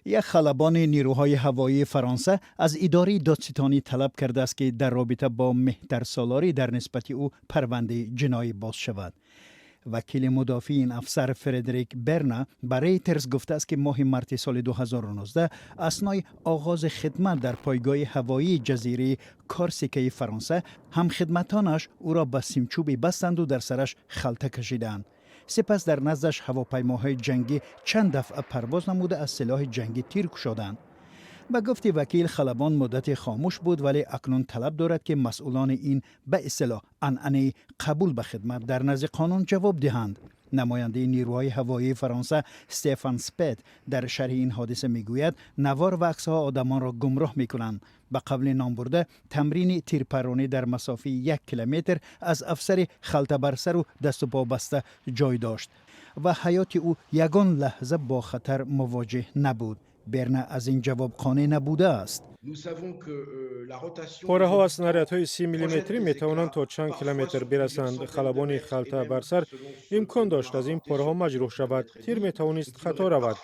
Як халабони нирӯҳои ҳавоии Фаронса аз идораи додситонӣ талаб кардааст, ки дар робита бо меҳтарсолорӣ дар нисбати ӯ парвандаи ҷиноӣ боз шавад. Вакили мудофии ин афсар Фредерик Берна ба Рейтерс гуфтааст, ки моҳи марти соли 2019 аснои оғози хидмат дар пойгоҳи ҳавоии ҷазираи Корсикаи Фаронса ҳамхидматонаш ӯро ба симчӯбе бастанду дар сараш халта кашиданд. Сипас дар наздаш ҳавопаймоҳои ҷангӣ чанд дафъа парвоз намуда, аз силоҳи ҷангӣ тир кушоданд. Ба гуфти вакил, халабон муддате хомӯш буд, вале акнун талаб дорад, ки масъулони ин ба истилоҳ анъанаи қабул ба хидмат дар назди қонун ҷавоб диҳанд. Намояндаи нирӯҳои ҳавоии Фаронса Стефан Спет дар шарҳи ин ҳодиса мегӯяд, навор ва аксҳо одамонро гумроҳ мекунанд. Ба қавли номбурда, тамрини тирпаронӣ дар масофаи 1 километр аз афсари халтабарсару дасту по баста ҷой дошт ва ҳаёти ӯ ягон лаҳза бо хатар мувоҷеҳ набуд. Берна аз ин ҷавоб қонеъ набудааст. Пораҳо аз снарядҳои 30 миллиметрӣ метавонанд то чанд километр бирасанд. Халабони халта бар сар имкон дошт аз ин пораҳо маҷрӯҳ шавад. Тир метавонист хато равад.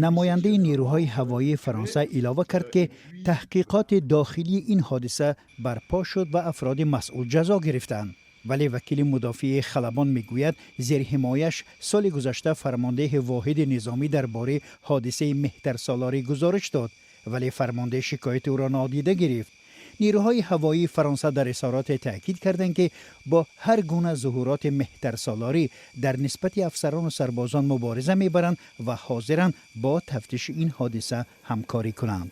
Намояндаи нирӯҳои ҳавоии Фаронса илова кард, ки таҳқиқоти дохилии ин ҳодиса барпо шуд ва афроди масъул ҷазо гирифтанд. Вале вакили мудофии халабон мегӯяд, зерҳимояш соли гузашта фармондеҳи воҳиди низомӣ дар бораи ҳодисаи меҳтарсолорӣ гузориш дод, вале фармондеҳ шикояти ӯро нодида гирифт. Нирӯҳои ҳавоии Фаронса дар изҳороте таъкид карданд, ки бо ҳар гуна зуҳуроти меҳтарсолорӣ дар нисбати афсарону сарбозон мубориза мебаранд ва ҳозиранд бо тафтиши ин ҳодиса ҳамкорӣ кунанд.